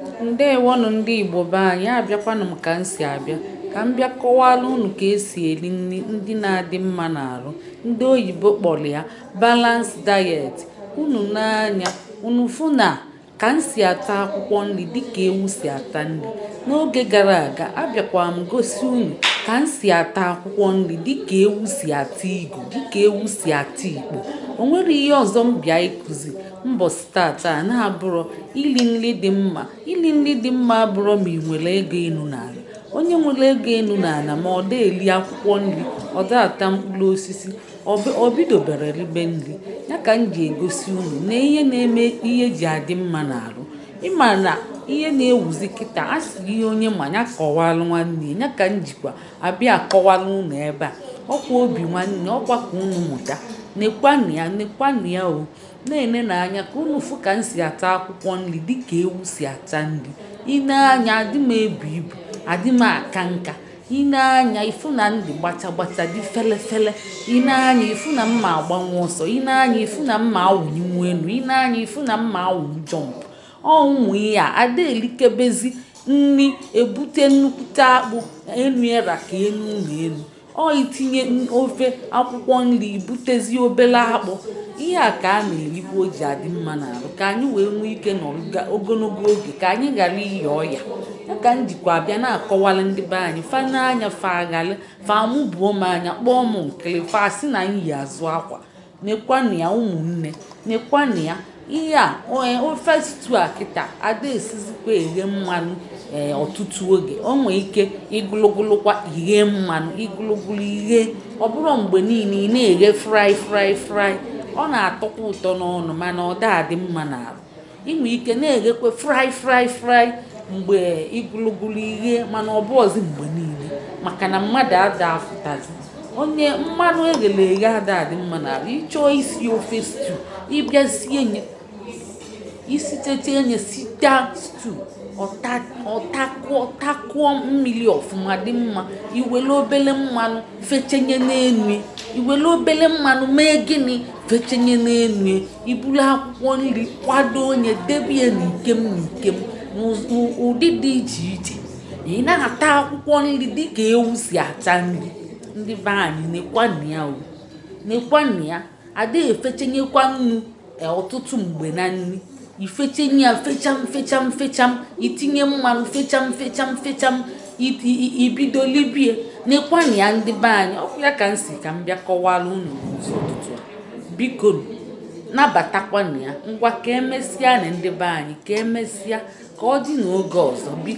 Ǹdeèwonù ndị Ìgbò be anyị. Abịakwanụ m ka m si abịa ka m bịa kọwara unu ka esi eri nri ndị na-adị mma n'arụ. Ndị oyibo kpọrọ ya balance diet. Unu n'anya, unu fụ na ka m si ata akwụkwọ nri dịka ewu si ata nri. N'oge gara aga, abịakwa m gosi unu ka m si ata akwụkwọ nri dịka ewu si ata igu, dịka ewu si ata ikpo. O nwere ihe ọzọ m bịa ịkụzi mbọsị tata na-abụrọ ili nri dị mma. Ili nri dị mma abụrọ ma ị nwere ego enu n'ala. Onye nwere ego enu n'ala ma ọ da eli akwụkwọ nri, ọ da ata mkpụrụ osisi, ọ bidobere ribe nri. Ya ka m ji egosi unu na ihe na-eme ihe ji adị mma n'arụ. Ịma na ihe na-ewuzi kịta, a sị ihe onye ma ya kọwalụ nwanne ya. Ya ka m jikwa abịa akọwalụ unu ebe a. Ọkwa obi nwanne, ọkwa ka unu mụta. Nekwanụ ya, nekwanụ ya o. Na-ene n'anya ka unu fụ ka m si ata akwụkwọ nri dịka ewu si ata nri. I nee anya, adị m ebu ibu, adị m aka nka. I nee anya, ịfụ na m dị gbacha gbacha, dị fele fele. I nee anya, ịfụ na m ma agbanwe ọsọ. I nee anya, ịfụ na m ma awụnyenwu elu. I nee anya, ịfụ na m ma awụnwu jump. Ọ ụmụ ihe a ada elikebezi nri ebute nnukwute akpụ enu era ka enu ụlọ elu. Ọ itinye ofe akwụkwọ nri, butezie obere akpụ. Ihe a ka a na-erikwa o ji adị mma n'arụ, ka anyị wee nwee ike nọrọ ogologo oge, ka anyị ghara ịya ọya. Ya ka m jikwa abịa na-akọwalụ ndị be anyị. Fa n'anya, fa aghalị fa amụbuo m anya, kpọọ m nkịlị, fa sị na m yi azụ akwa. Nekwanụ ya, ụmụnne, nekwanụ ya. Ihe a ofe stew a kịta ada esizikwa eghe mmanụ. Ee, ọtụtụ oge o nwee ike ịgụlụgụlụkwa ighe mmanụ, ịgụlụgụlụ ighe. Ọ bụrụ mgbe niile ị na-eghe fry fry fry, ọ na-atọkwa ụtọ n'ọnụ, mana ọ da adị mma n'arụ. Inwe ike na-eghekwe fry fry fry mgbe ịgụlụgụlụ ighe, mana ọ bụ ọzọ mgbe niile, maka na mmadụ ada afụtazi onye mmanụ eghere eghe ada adị mma n'arụ. Ịchọọ isi ofe stew, ịbịa sie nye, isitecha nye, sita stew, ọtakụọ takụọ mmiri ọfụma dị mma, iwere obele mmanụ fechenye n'enu. Iwere obele mmanụ mee gịnị? Fechenye n'enu. Ibulu akwụkwọ nri kwado onye, debe ya n'ikem n'ikem n'ụdị dị iche iche. Ị na-ata akwụkwọ nri dịka ewu si ata nri. Ndị be anyị, nekwanụ ya o, nekwanụ ya. Ada efechenyekwa nnu ọtụtụ mgbe na nri. Ifechenye ya fecham fecham fecham, itinye mmanụ fecham fecham fecham, ibido libie. Nekwanụ ya, ndị be anyị. Ọkwa ya ka m si ka m bịa kọwara unu n'ụzọ ụtụtụ a. Biko nabatakwanụ ya. Ngwa, ka emesịa na ndị be anyị, ka emesịa, ka ọ dị n'oge ọzọ. Biko.